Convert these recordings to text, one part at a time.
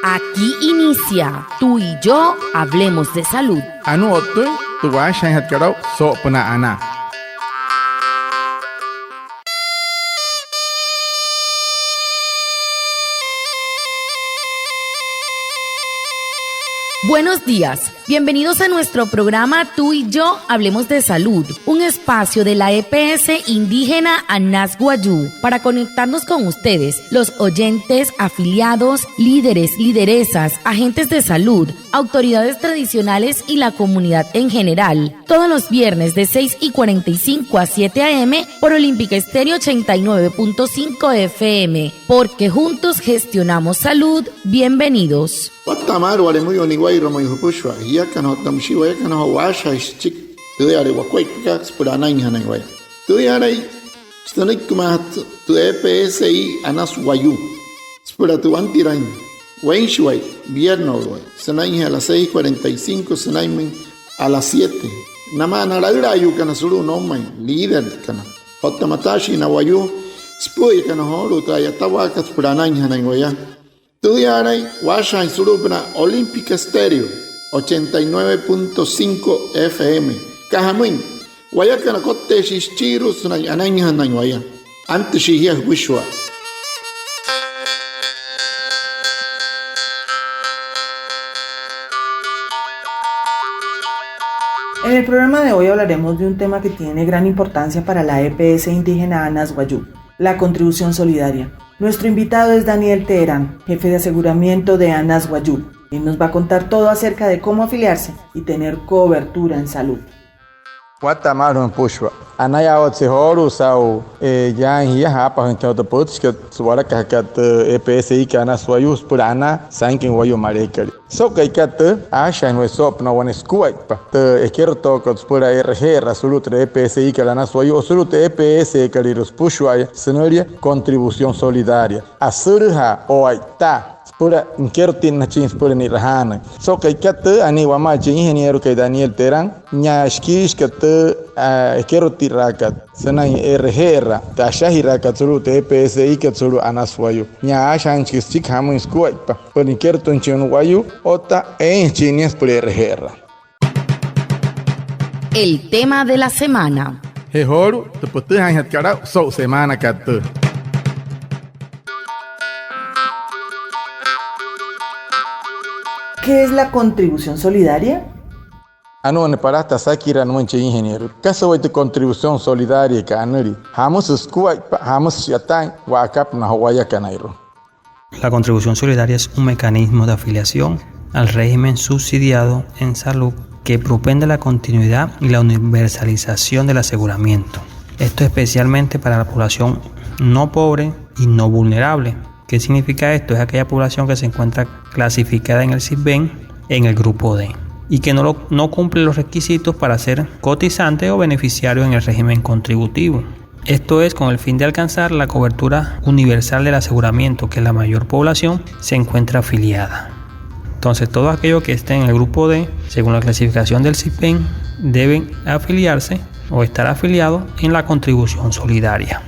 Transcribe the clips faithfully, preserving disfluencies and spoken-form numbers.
Aquí inicia Tú y yo hablemos de salud. Anuu o'ttüin tü waashajaainjatkat aa'u soo'opünaa anaa. Buenos días. Bienvenidos a nuestro programa Tú y yo hablemos de salud, un espacio de la E P S indígena Anas Wayuu para conectarnos con ustedes, los oyentes, afiliados, líderes, lideresas, agentes de salud, autoridades tradicionales y la comunidad en general. Todos los viernes de seis y cuarenta y cinco a siete a. m. por Olímpica Estéreo ochenta y nueve punto cinco F M, porque juntos gestionamos salud. Bienvenidos. Watta'a maalü wale müyuu niwa'irua mayuu jüpüshua jiakana otta müshii wayakana joo waashajaain süchiki tüüyale wakuaippakat süpüla anainjanain waya. Tüüyalai sünüikimaajatü tü E P S I Anas Wayuu süpüla tü wantiraain weinshiwai, vierneswai, sünainjee a las seis cuarenta y cinco sünainmüin a las siete. Namaa na laülaayuukana sulu'u noumain, líderkana otta mataashii na wayuu süpü'üyakana joolu'u tü a'yatawaakat süpüla anainjanain waya. Tüüyaalain waashajaain sulu'upünaa Olímpica Estéreo ochenta y nueve punto cinco F M. Aka jamüin, wayakana kotteeshii süchiirua sünain anainjanain waya. Antüshii jia jüpüshua. En el programa de hoy hablaremos de un tema que tiene gran importancia para la E P S indígena Anas Wayuu, la contribución solidaria. Nuestro invitado es Daniel Teherán, jefe de aseguramiento de Anas Wayuu. Él nos va a contar todo acerca de cómo afiliarse y tener cobertura en salud. Watta'a maalü jüpüshua. Anayaawatse joolu'u saa'u, e, yaain jia jaapajüinjatüin joo tü pütchikat su'walakajakat tü E P S I kat Anas Wayuu süpüla anaa sainküin wayuu Maleiwakalü. So'u ka'ikat tüü, aashajaain waya soo'opünaa wane sukuaippa tü ekerotookat süpüla e'reje'eraa sulu'u tü E P S I kat Anas Wayuu o sulu'u tü E P S kalüirua süpüshua'aya sünülia contribución solidaria. Asülüjaa o a'ita'a süpüla nikerotinnajachin süpüla ni'rajaanüin. So'u ka'ikat tüü, anii wamaa chi ingenierokai Daniel Terán, nia shikiishika tü, aa, ekerotiraakat sünain e'reje'eraa tü ashajiraakat sulu'u tü E P S I kat sulu'u Anas Wayuu. Nia aashajaainjachika süchiki jamüin sukuaippa süpüla nikerotüinjachin wane wayuu otta eeinjachin nia süpüla e'reje'eraa. El tema de la semana. Je joolu'u tü pütüjaainjatkat aa'u so'u semaanakat tüü. ¿Qué es la contribución solidaria? Anuu wane palajatü asakiraa nümüin chi ingeniero. ¿Kasa wayuu tü contribución solidariakat anülii? ¿Jamüsü sukuaippa, jamüsü shi'yataain wa'akapünaa joo wayakanairua? La contribución solidaria es un mecanismo de afiliación al régimen subsidiado en salud que propende la continuidad y la universalización del aseguramiento. Esto especialmente para la población no pobre y no vulnerable. ¿Qué significa esto? Es aquella población que se encuentra clasificada en el SISBEN en el grupo D y que no, lo- no cumple los requisitos para ser cotizante o beneficiario en el régimen contributivo. Esto es con el fin de alcanzar la cobertura universal del aseguramiento que la mayor población se encuentra afiliada. Entonces, todos aquellos que estén en el grupo D, según la clasificación del SISBEN, deben afiliarse o estar afiliados en la contribución solidaria.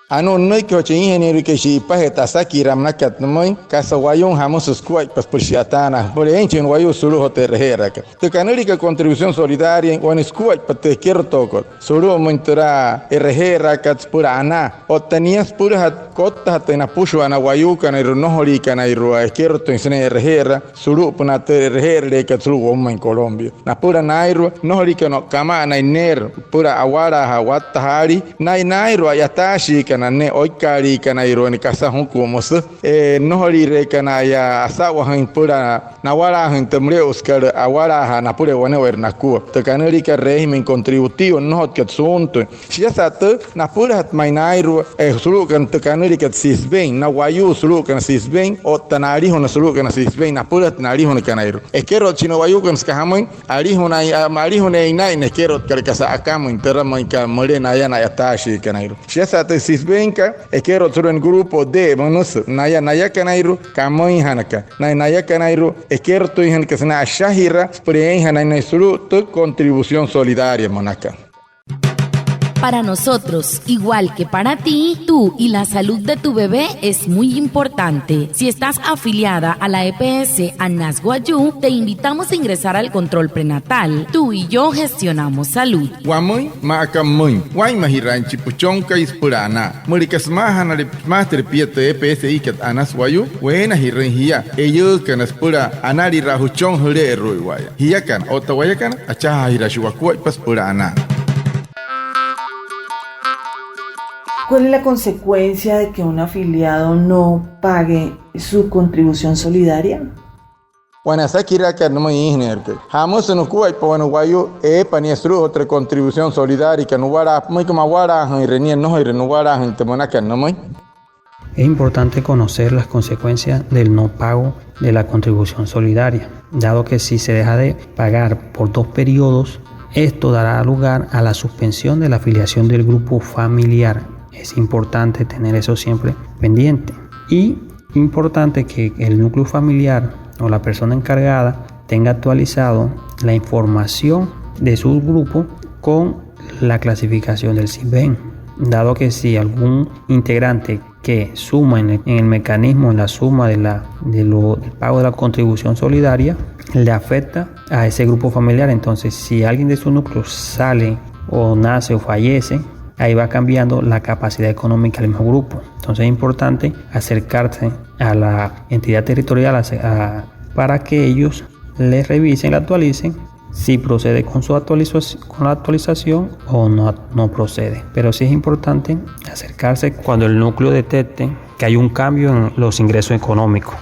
Anuu nünüiki joo chi ingenierokai shi'ipajee tü asakiraa münakat nümüin, kasa wayuuin jamüsü sukuaippa süpüla shi'yataanüin, süpüla eeinjachin wayuu sulu'u joo tü e'reje'eraakat. Tü kanüliakat contribución solidaria, wane sukuaippa tü ekerotookot sulu'umüin türa e'reje'eraakat süpüla anaa. Otta nia süpülajatü kottajatüin napüshua na wayuukanairua nnojoliikanairua ekerotüin sünain e'reje'eraa sulu'upünaa tü e'reje'erüleekat sulu'u woumain Colombia. Napüla nairua nnojoliikana kama'anain neerü süpüla awalaajaa watta jaalii, naya nairua a'yataashiikana ne'e oikkaaliikanairua wane kasa jukua müsü, e, nnojoliireekanaya asa'wajüin süpüla nawalaajüin tü müle'usükat awalaajaa napüla wanewai nakua. Tü kanüliakat régimen contributivo, nnojotkat suuntüin. Shiasa tüü, napülajatü ma'i nairua, e, sulu'ukana tü kanüliakat SISBEN, na wayuu sulu'ukana SISBEN otta na alijuna sulu'ukana SISBEN, napülajatü na alijunakanairua. Ekerotshi na wayuukana süka jamüin, alijuna, a, alijuna eein naa'in na ekerotkat kasa akamüin türa müin aka müle naya na a'yataashiikanairua. Shiasa tü SISBENkat, ekerotshi sulu'u wane grupo D münüsü, naya nayakanairua kamüinjanaka, naya nayakanairua ekerotüinjanaka sünain ashajiraa süpüla eeinjanain naya sulu'u tü contribución solidaria münaka. Para nosotros, igual que para ti, tú y la salud de tu bebé es muy importante. Si estás afiliada a la E P S Anas Wayuu, te invitamos a ingresar al control prenatal. Tú y yo gestionamos salud. Wamüin maa aka pümüin, waa'inmajiraain chi püchonkai süpüla anaa. Müleka sümaajanale, sümaajatüle pia tü E P S I-kat Anas Wayuu, weenajirüin jia eiyuukana süpüla analiraa jüchon jüle'eru'uiwa'aya. Jiakana otta wayakana, achajaajiraashii wakuaippa süpüla anaa. ¿Cuál es la consecuencia de que un afiliado no pague su contribución solidaria? Wane asakiraakat nümüin, ingenierokai, ¿jamüsü nukuaippa wane wayuu eepa nia sulu'ujee tü contribución solidariakat nuwalaa, müinka ma'walaajüinre nia, nnojoire nuwalaajüin tü münakat nümüin? Es importante conocer las consecuencias del no pago de la contribución solidaria, dado que si se deja de pagar por dos periodos, esto dará lugar a la suspensión de la afiliación del grupo familiar. Es importante tener eso siempre pendiente. Y importante que el núcleo familiar o la persona encargada tenga actualizado la información de su grupo con la clasificación del SISBEN, dado que si algún integrante que suma en el, en el mecanismo, en la suma de la, de lo, del pago de la contribución solidaria, le afecta a ese grupo familiar. Entonces, si alguien de su núcleo sale o nace o fallece, ahí va cambiando la capacidad económica del mismo grupo. Entonces, es importante acercarse a la entidad territorial a, a, para que ellos les revisen, la actualicen, si procede con su actualiza-, con la actualización o no, no procede. Pero sí es importante acercarse cuando el núcleo detecte que hay un cambio en los ingresos económicos.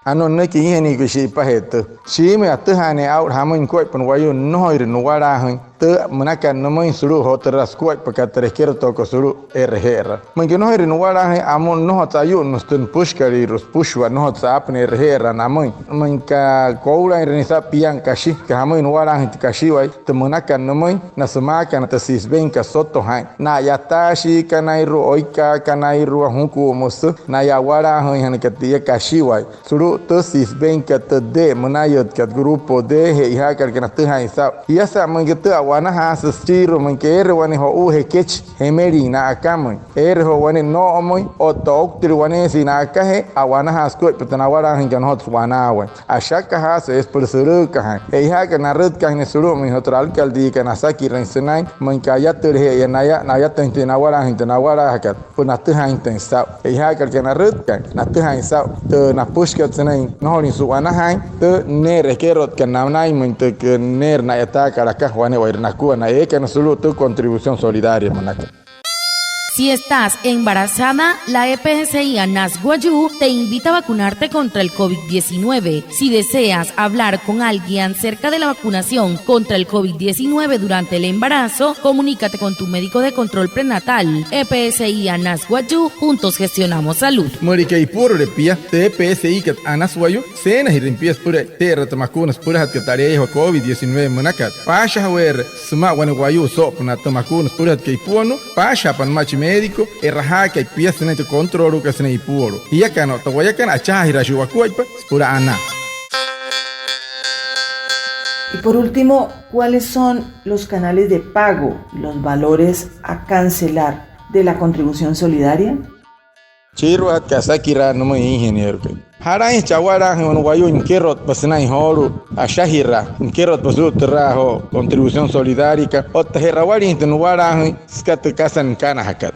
Anuu nünüiki ingenierokai, shi'ipajee tüü. Shiimüin atüjaanüin aa'u jamüin nukuaippa wayuu nnojoire nuwalaajüin tü münakat nümüin sulu'u joo türa sukuaippakat, tü rekerotookat sulu'u e'reje'eraa. Müinka nnojoire nuwalaajüin, amu nnojotsü ayu'nnüsü tü nüpüshikalüirua süpüshua, nnojotsü aapünüin e'reje'eraa namüin. Müinka koulainrüin saa'u piain kashi, süka jamüin nuwalaajüin tü kashiwai tü münakat nümüin, na sümaakana tü SISBENkat soto jaa'in, na a'yataashiikanairua, oikaakanairua, jukua müsü, naya a'walaajüinjanaka tia kashiwai sulu'u tü SISBENkat, tü D münaitkat, grupo D, je e'ijaakalaka natüjaain saa'u. Shiasa müinka tü, a'wanajaasü süchiirua müinka eere wane jo'uu jekechi jemelin na'akamüin, eere joo wane noo'omüin otta ouktüle waneesü na'akajee, a'wanajaasü sukuaippa tü nawalaajüinkat nnojotsü wanaawai. Ashakajaasü eesü süpüla sülüükajaain. E'ijaaka narütkaain nia sulu'umüin joo tü alcaldekat, nasakirüin sünain, müinka ayatüleje'eya naya, na'yatüinjatüin nawalaajüin tü nawalaajakat, süpüla natüjaainjatüin saa'u. E'ijaakalaka narütkaain, natüjaain saa'u tü napüshikat sünain nnojolüin su'wanajaain tü neerü ekerotkat nanainmüin tü neerü na'yataakat aka wane'ewai nakua na eekana sulu'u tü contribución solidaria münakat. Si estás embarazada, la E P S I Anas Wayuu te invita a vacunarte contra el covid diecinueve. Si deseas hablar con alguien acerca de la vacunación contra el covid diecinueve durante el embarazo, comunícate con tu médico de control prenatal. E P S I Anas Wayuu, juntos gestionamos salud. Müleka ipuolule pia tü E P S I-kat Anas Wayuu, seenajirüin pia süpüla e'ite'eraa tü makuuna süpülajatkat taleeyajua covid diecinueve münakat. Paashajaweere sümaa wane wayuu soo'opünaa tü makuuna süpülajatkat ipuoluu, paashajapa nümaa chi médico e'rajaakai pia sünain tü controluukat sünain ipuoluu. Jiakana otta wayakana, achajaajiraashii wakuaippa süpüla anaa. Y por último, ¿cuáles son los canales de pago, los valores a cancelar de la contribución solidaria? Chiiruajatkat asakiraa nümüin, ingenierokai. Jalainjachi awalaajüin wane wayuu nikerotpa sünain joolu'u ashajiraa, nikerotpa sulu'u türa joo contribución solidariakat, otta je'rawalinjatü nuwalaajüin süka tü kasa nükanajakat.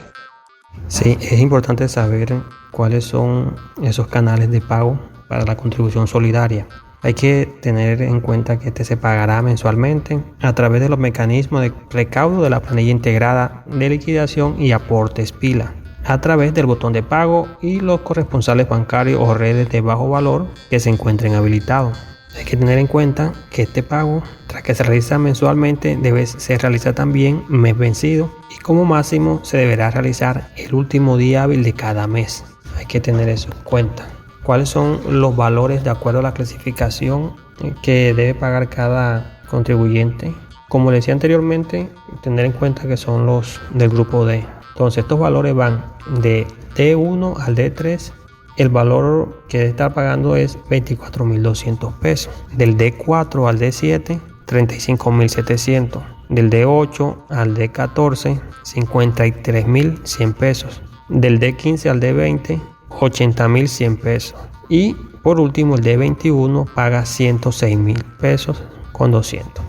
Sí, es importante saber cuáles son esos canales de pago para la contribución solidaria. Hay que tener en cuenta que este se pagará mensualmente a través de los mecanismos de recaudo de la planilla integrada de liquidación y aportes PILA, a través del botón de pago y los corresponsales bancarios o redes de bajo valor que se encuentren habilitados. Hay que tener en cuenta que este pago, tras que se realiza mensualmente, debe ser realizado también mes vencido y como máximo se deberá realizar el último día hábil de cada mes. Hay que tener eso en cuenta. ¿Cuáles son los valores de acuerdo a la clasificación, eh, que debe pagar cada contribuyente? Como le decía anteriormente, tener en cuenta que son los del grupo D. Entonces, estos valores van de D uno al D tres. El valor que debe estar pagando es veinticuatro mil doscientos pesos. Del D cuatro al D siete, treinta y cinco mil setecientos. Del D ocho al D catorce, cincuenta y tres mil cien pesos. Del D quince al D veinte, ochenta mil cien pesos. Y por último, el D veintiuno paga ciento seis mil pesos con doscientos.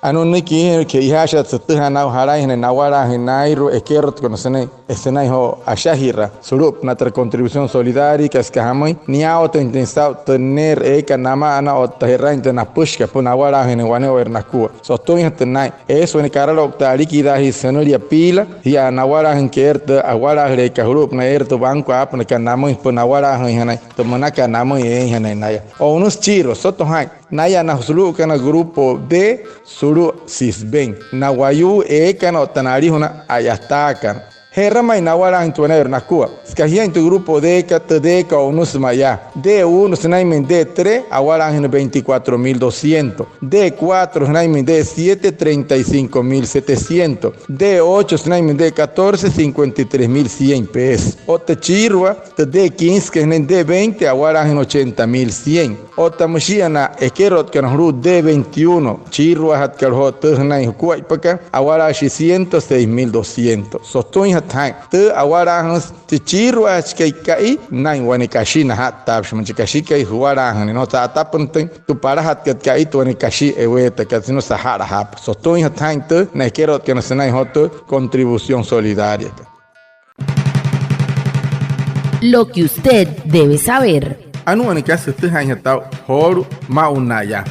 Anuu nünüiki, ke'ijaashiraa sütüjaa na jalaainjanain nawalaajüin naa'irua ekerotkana sünain, sünain joo ashajiraa sulu'upünaa tü contribución solidaria, aka süka jamüin, niyaawatüinjatüin saa'u tü neerü eekat nama'ana otta je'rain tü napüshikat süpüla nawalaajüin wane'ewai nakua. Sotüinjatü naa'in, eesü wane karaloukta alikidaajia sünülia piila, jia nawalaajüin keerü tü awalaajüleekat sulu'upünaa eere tü banco aapünakat namüin süpüla nawalaajüinjanain, tü münakat namüin eeinjanain naya. O'unüsü chiirua, soto jaa'in. Naya na sulu'ukana grupo D sulu'u Sisbén. Na wayuu eekana otta na alijuna a'yataakana. Je'ramain nawalaajüin tü wane'ewai nakua. Süka jiain tü grupo Dkat, tü Dkat o'unüsü mayaa. D uno sünainmüin D tres, awalaajüin veinticuatro mil doscientos. D cuatro sünainmüin D siete, treinta y cinco mil setecientos. D ocho sünainmüin D catorce, cincuenta y tres mil cien pesos. Otta chiirua, tü D quince sünain D veinte, awalaajüin ochenta mil cien. Otta müshia na ekerotkana sulu'u D veintiuno, chiiruajatkat joo tü sünain jukuaippakat, awalaashii ciento seis mil doscientos. Sotüinjatü jaa'in, tü awalaajüsü chi chiiruajachikai ka'i naa'in wane kashi naja'ttaapüshi, müin chi kashikai juwalaajünüin, nnojotsü a'atapünütüin tü palajatkat ka'i tü wane kashi eweetakat, sino saja'lajaapa. Sotüinjatü jaa'in tü na ekerotkana sünain joo tü contribución solidariakat. Lo que usted debe saber. Anuu wane kasa jütüjaainjatü aa'u joolu'u maa'ulu yaa.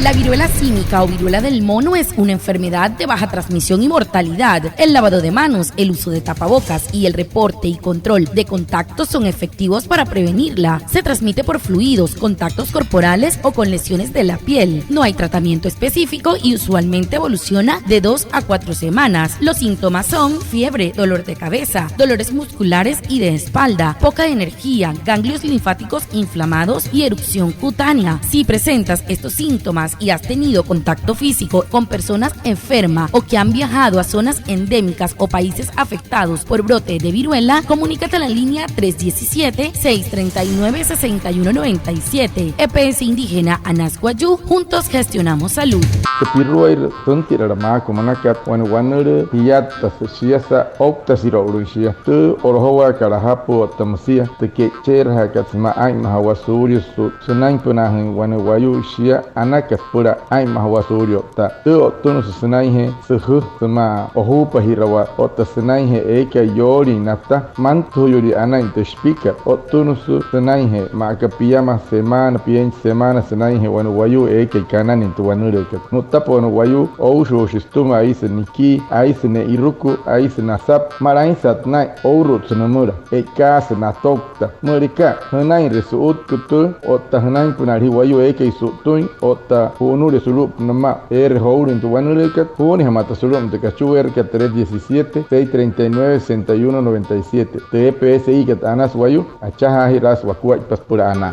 La viruela símica o viruela del mono es una enfermedad de baja transmisión y mortalidad. El lavado de manos, el uso de tapabocas y el reporte y control de contactos son efectivos para prevenirla. Se transmite por fluidos, contactos corporales o con lesiones de la piel. No hay tratamiento específico y usualmente evoluciona de dos a cuatro semanas. Los síntomas son fiebre, dolor de cabeza, dolores musculares y de espalda, poca energía, ganglios linfáticos inflamados y erupción cutánea. Si presentas estos síntomas y has tenido contacto físico con personas enfermas o que han viajado a zonas endémicas o países afectados por brote de viruela, comunícate a la línea tres diecisiete, seis treinta y nueve, sesenta y uno noventa y siete. E P S Indígena Anas Wayuu, juntos gestionamos salud. Tü piruairü süntirala maa aka münakat wane wanülüü jiatta shiasa ouktasirua o'ulu'u shia. Tü o'lojowaakat ajapü otta müsia tü ke'icheerajaakat sümaa aa'inmajawaa suulia su'u sünainpünaajüin wane wayuu shia anakat süpüla aa'inmajawaa suulia o'ttaa. Tü o'ttünüsü sünainjee süjü sümaa ojuupajirawaa otta sünainjee eekai yoolin nata mantüjuyulii anain tü shipikat. O'ttünüsü sünainjee maa aka piama semana, pienchi semana sünainjee wane wayuu eekai kananin tü wanülüükat. Nu'ttapa wane wayuu oushuushi sütüma, aisü nikii, aisü ne'iruku, aisü nasapü, ma'lainsat naa'in, ourutsü nümüla, e'ikaasü natoukta. Müleka jünainre su'utku tüü otta jünainpünaa alejir wayuu eekai su'utüin otta ju'unüle sulu'upünaa nümaa eere joulüin tü wanülüükat, juunijamata sulu'umüin tü kachueerakat tres diecisiete, seis treinta y nueve, sesenta y uno noventa y siete. Tü E P S Ikat Anas Wayuu, achajaajiraasü wakuaippa süpüla anaa.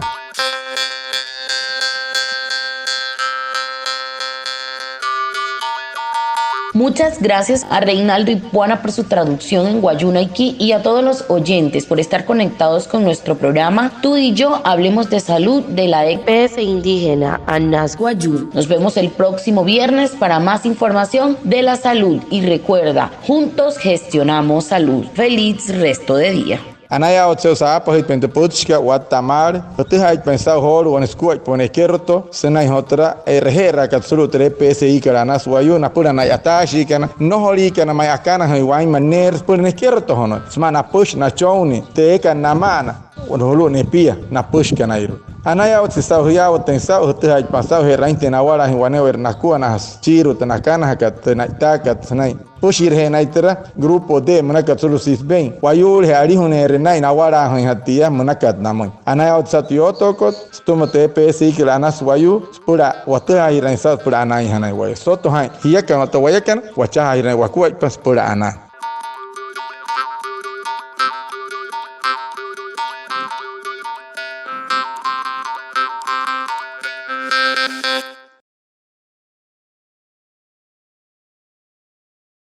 Muchas gracias a Reinaldo Ipuana por su traducción en wayuunaiki y a todos los oyentes por estar conectados con nuestro programa Tú y yo hablemos de salud de la E P S Indígena Anas Wayuu. Nos vemos el próximo viernes para más información de la salud. Y recuerda, juntos gestionamos salud. Feliz resto de día. Anayaawatse saapajüitpain tü pütchikat watta maalü, jütüjaaitpain saa'u joolu'u wane sukuaippa wane ekeroto sünain joo türa e'reje'eraakat sulu'u tü E P S Ikat Anas Wayuu napüla na a'yataashiikana, nnojoliikana ma'i akanajüin wainma neerü süpüla nekerotüinjanain sümaa napüshi nachooin tü eekat nama'ana sulu'u nepia napüshikanairua. Anayaawatse saa'u jüyaawatüin saa'u, jütüjaaitpain saa'u je'rainjatüin nawalaajüin wane'ewai nakua, naja süchiirua tü nakanajakat, tü na'itaakat sünain süpüshirajee naya türa grupo D münakat sulu'u Sisbén. Wayuulejee alijuneere naa'in nawalaajüinjatü tia münakat namüin. Anayaawatse saa'u tü yootookot sütüma tü E P S Ikat Anas Wayuu süpüla watüjaajiraain saa'u süpüla anainjanain waya. Soto jaa'in, jiakana otta wayakana, wachajaajiraain wakuaippa süpüla anaa.